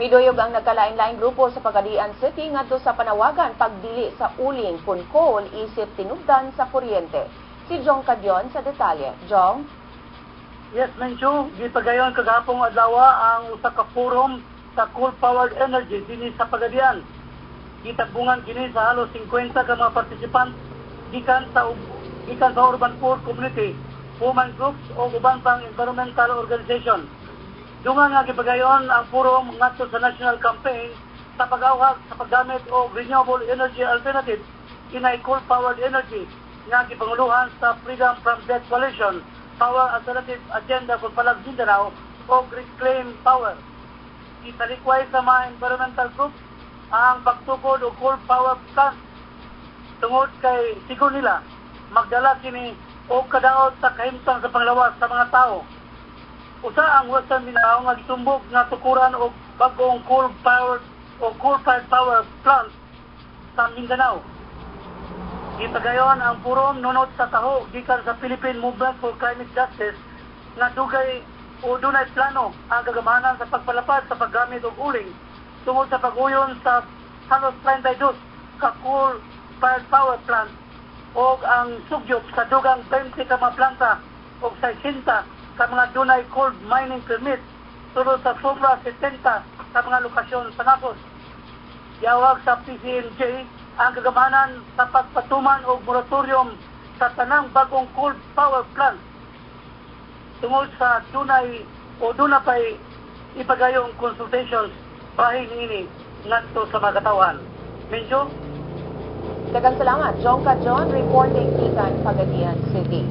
Giduyog ang nagkalain-laing grupo sa Pagadian City ngadto sa panawagan pagdili sa uling kun coal isip tinubdan sa kuryente. Si Jong Cadion sa detalye. Jong? Yes, Menchu, gipagayon kagahapong adlaw ang usa ka forum sa coal powered energy dinhi sa Pagadian. Gitagbungan kini sa halos 50 ka mga participant gikan sa urban poor community, women groups o uban pang environmental organization. Dungan nga gipagayon ang forum ngadto sa national campaign sa pag-awhag sa paggamit og renewable energy alternatives inay coal powered energy nga gipanguluhan sa Freedom from Debt Coalition, Power Alternative Agenda for Palag Mindanao o Reclaim Power. Gitalikway sa mga environmental groups ang pagtukod og coal power plant tungod kay sigon nila magdala kini og kadaot sa kahimtang sa panglawas sa mga tao. Usa ang Western Mindanao nga gitumbok nga tukuran og bag-ong coal power o coal fired power plant sa Mindanao. Gipagayon ang forum nunot sa taho gikan sa Philippine Movement for Climate Justice nga dugay o dunay plano ang kagamhanan sa pagpalapad sa paggamit og uling tungod sa pag-uyon sa halos 32 ka coal fired power plant og ang sugyot sa dugang 20 ka mga planta og 60 ka mga dunay coal mining permit sulod sa sobra 70 sa mga lokasyon sa nasod. Giawhag sa PCMJ ang kagamhanan sa pagpatuman og moratorium sa tanang bagong coal power plant tungod sa dunay o duna pay ipagayong consultations bahin niini ngadto sa mga katawhan. Mencho? Daghang salamat, Jong Cadion, reporting gikan Pagadian City.